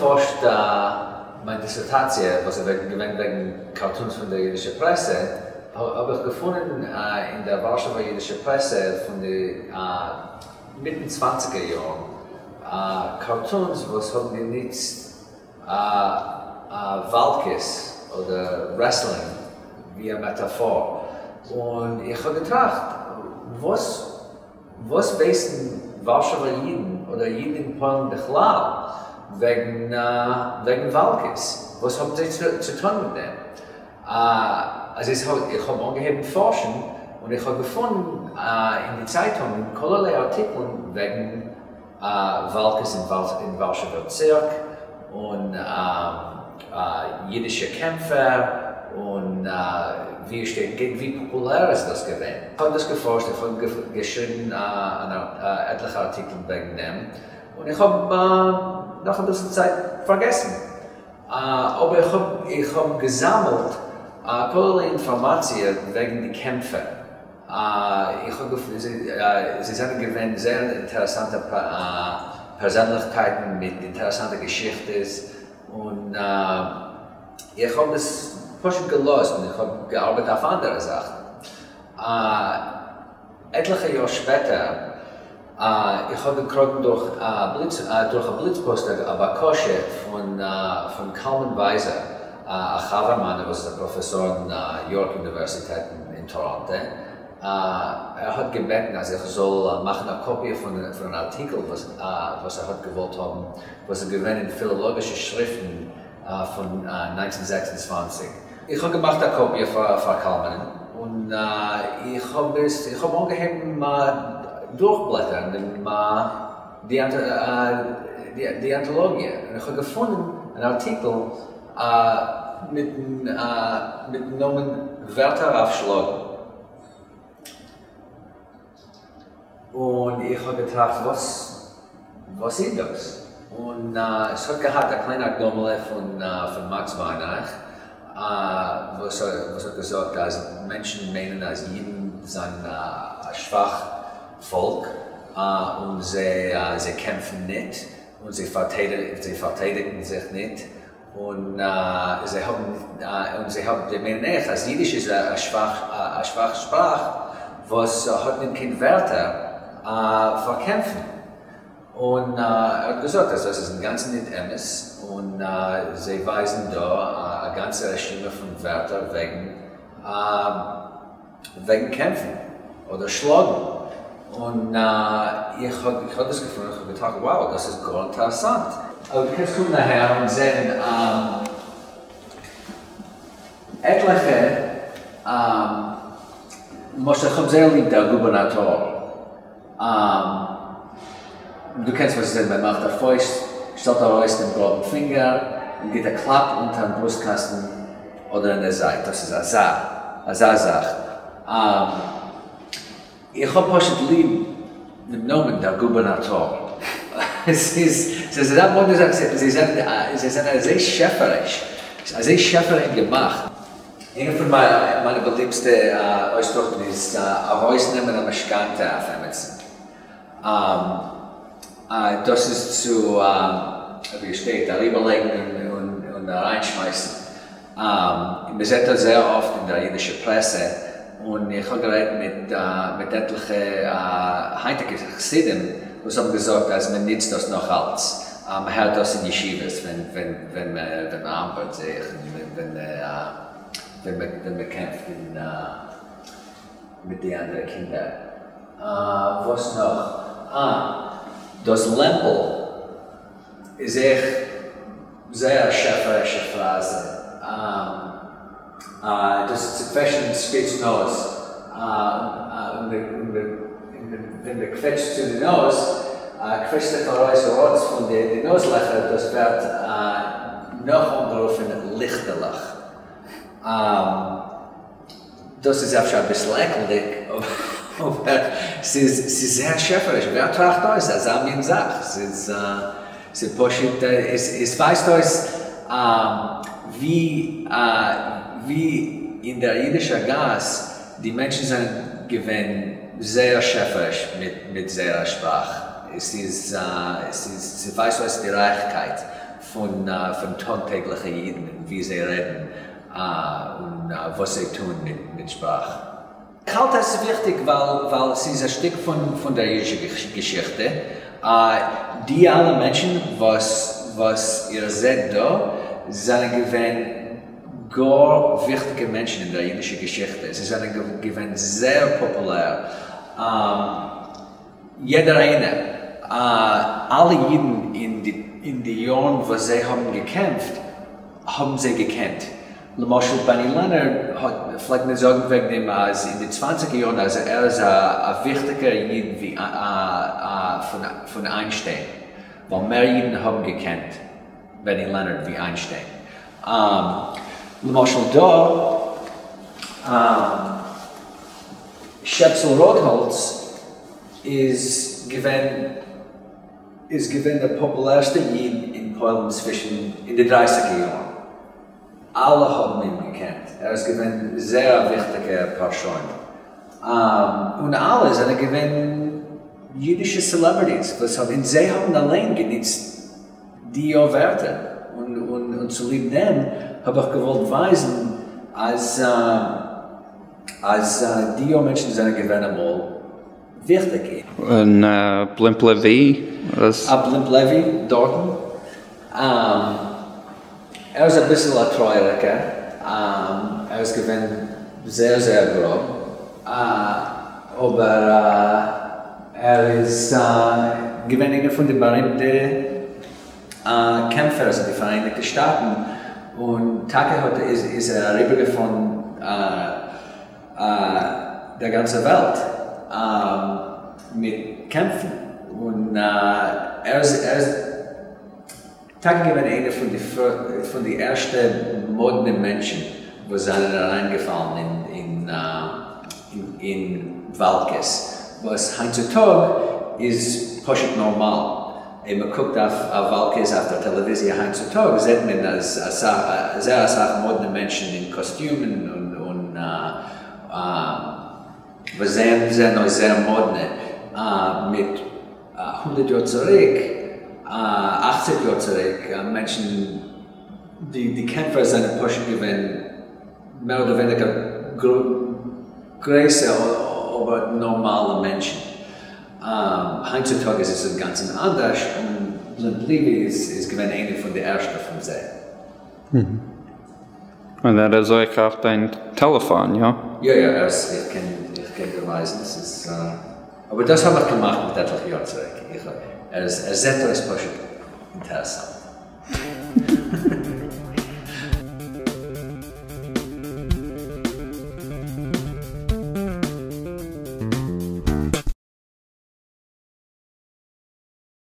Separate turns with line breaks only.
געפארשט מיין דיסערטאציע וואס איז געווען וועגן קארטונס פון דער אידישער פרעסע, האב איך געפונען אין דער ווארשעווער אידישער פרעסע פון די מיטן צוואנציגער יארן קארטונס וואס האבן גענוצט וואלקעס אדער wrestling ווי א מעטאפאר, און איך האב געטראכט וואס וואס ווייסן ווארשעווער אידן אדער אידן אין פוילן בכלל וועגן וועגן וואלקעס? וואס האבן זיי צו טון מיט דעם? אז איך האב אנגעהויבן פארשן און איך האב געפונען אין די צייטונגען כלערליי ארטיקלען וועגן וואלקעס אין ווארשעווער צירק און אידישע קעמפער און ווי עס שטייט געבן ווי פאפולער איז דאס געווען. איך האב דאס געפארשט, איך האב געשריבן עטליכע ארטיקלען וועגן דעם, און איך האב נאך אביסל צייט פארגעסן. אבער איך האב איך האב געזאמלט כלערליי אינפארמאציע וועגן די קעמפער. איך האב זיי זענען געווען זייער אינטערעסאנטע פערזענליכקייטן מיט אינטערעסאנטע געשיכטעס, און איך האב עס פשוט געלאזט און איך האב געארבעט אויף אנדערע זאכן. עטליכע יאר שפעטער, איך האב געקראגן דורך א בליץ דורך א בליץ פאסט א בקשה פון פון קלמן ווייזער, א חבר מיינער וואס איז א פראפעסאר אין יארק אוניווערסיטעט אין טאראנטא, ער האט געבעטן אז איך זאל מאכן א קאפיע פון אן ארטיקל וואס וואס ער האט געוואלט האבן, וואס איז געווען אין פילאלאגישע שריפטן פון 1926. איך האב געמאכט א קאפיע פאר קלמנ'ן, און איך האב עס, איך האב אנגעהויבן דורכבלעטערן די אנטאלאגיע, און איך האב געפונען אן ארטיקל מיטן נאמען ווערטער אויף שלאגן. און איך האב געטראכט וואס וואס איז דאס? און עס האט געהאט א קליינע הקדמה'לע פון פון מאקס וויינרייך וואס וואס האט געזאגט אז מענטשן מיינען אז אידן זענען א שוואך פאלק און זיי זיי קעמפן ניט און זיי פארטיידיגן זיך ניט און זיי האבן און זיי האבן זיי מיינען אויך אז אידיש איז א שוואך א שוואכע שפראך וואס האט ניט קיין ווערטער פאר קעמפן, און ער האט געזאגט אז דאס איז אינגאנצן ניט אמת, און זיי ווייזן דא א גאנצע רשימה פון ווערטער וועגן וועגן קעמפן אדער שלאגן, און איך האב איך האב דאס געפונען, איך האב געטראכט wow דאס איז גאר אינטערעסאנט. אבער דו קענסט קומען אהער און זען עטליכע, למשל איך האב זייער ליב דער גובערנאטאר, דו קענסט וואס עס איז, מען מאכט א פויסט, שטעלט ארויס דעם גראבן פינגער און גיט א קלאפ אונטערן ברוסטקאסטן אדער אין דער זייט, דאס איז אזא אזא זאך. איך האב פשוט ליב דעם נאמען דער גובערנאטאר. עס איז ס'איז אזא מאדנע זאך, זיי זענען זיי זענען אזוי שעפעריש, אזוי שעפעריש געמאכט. איינע פון מיינע באליבסטע אויסדרוקן איז ארויסנעמען א משכנתא אויף עמיצן. דאס איז צו, ווי עס שטייט, אריבערלייגן און אריינשמייסן. מען זעט דאס זייער אפט אין דער אידישער פרעסע, און איך האב גערעדט מיט מיט עטליכע היינטיגע חסידים וואס האבן געזאגט אז מען נוצט דאס נאך אלץ, מען הערט דאס אין ישיבות ווען ווען ווען מען אמפערט זיך און ווען ווען מען קעמפט אין מיט די אנדערע קינדער. וואס נאך? אה, דאס לעמפל איז אויך זייער א שעפערישע פראזע. דאס איז צו קוועטשן דעם שפיץ נאז. און ווען מען קוועטשט צו די נאז, קוועטשט זיך ארויס ראץ פון די נאז לעכער, דאס ווערט נאך אנגערופן ליכטעלעך. דאס איז אפשר אביסל עקלדיג, אבער ס'איז זייער שעפעריש, ווער טראכט אויס אזא מין זאך? ס'איז פשוט, עס ווייזט אויס ווי ווי אין דער אידישער גאס די מענטשן זענען געווען זייער שעפעריש מיט זייער שפראך, עס איז, ס'ווייזט אויס די רייכקייט. פון פון טאג טעגליכע אידן און ווי זיי רעדן און וואס זיי טוען מיט שפראך. כ'האלט אז ס'איז וויכטיג ווייל ווייל ס'איז א שטיק פון פון דער אידישער געשיכטע. די אלע מענטשן וואס וואס איר זעט דא זענען געווען גאר וויכטיגע מענטשן אין דער אידישער געשיכטע. זיי זענען געווען זייער פאפולער. יעדער איינער, אלע אידן אין די אין די יארן וואס זיי האבן געקעמפט האבן זיי געקענט. למשל בעני לענארד האט פלעגט מען זאגן וועגן אים אז אין די צוואנציגער יארן אז ער איז א וויכטיגער איד ווי פון איינשטיין, ווייל מער אידן האבן געקענט בעני לענארד ווי איינשטיין. למשל דא שעפסל ראטהאלץ איז געווען איז געווען דער פאפולערסטער איד אין פוילן צווישן אין די דרייסיגער יארן. אלע האבן אים געקענט, ער איז געווען זייער א וויכטיגער פארשוין, און אלע זענען געווען אידישע סעלעבריטיס וואס האבן, און זיי האבן אליין גענוצט די ווערטער, און צוליב דעם האב איך געוואלט ווייזן אז אז די מענטשן זענען געווען אמאל וויכטיג.
און בלימפ לעווי?
א בלימפ לעווי דארטן. ער איז אביסל א טרויעריגער, ער איז געווען זייער זייער גראב, אבער ער איז געווען איינער פון די בארימטע קעמפערס אין די פאראייניגטע שטאטן, און טאקע האט איז ער אריבערגעפארן דער גאנצער וועלט מיט קעמפן, און ער איז טאקע געווען איינער פון די פון די ערשטע מאדנע מענטשן וואס זענען אריינגעפאלן אין אין וואלקעס, וואס היינט צו טאג איז פשוט נארמאל. אויב מען קוקט אויף וואלקעס אויף דער טעלעוויזיע היינט צו טאג זעט מען אז אסאך זייער אסאך מאדנע מענטשן אין קאסטיומען און וואס זעען זעען אויס זייער מאדנע מיט הונדערט יאר צוריק, אכציג יאר צוריק, מענטשן, די די קעמפער זענען פשוט געווען מער אדער ווייניגער גרויסע אבער נארמאלע מענטשן. היינט צו טאג איז עס אינגאנצן אנדערש, און בלימפ ליווי איז געווען איינער פון די ערשטע פון זיי.
און ער איז אויך אויף דיין טעלעפאן, יא?
יא יא, ער איז, איך קען איך קען דיר ווייזן, ס'איז, אבער דאס האב איך געמאכט מיט עטליכע יאר צוריק, איך, ער איז, ער זעט אויס פשוט אינטערעסאנט.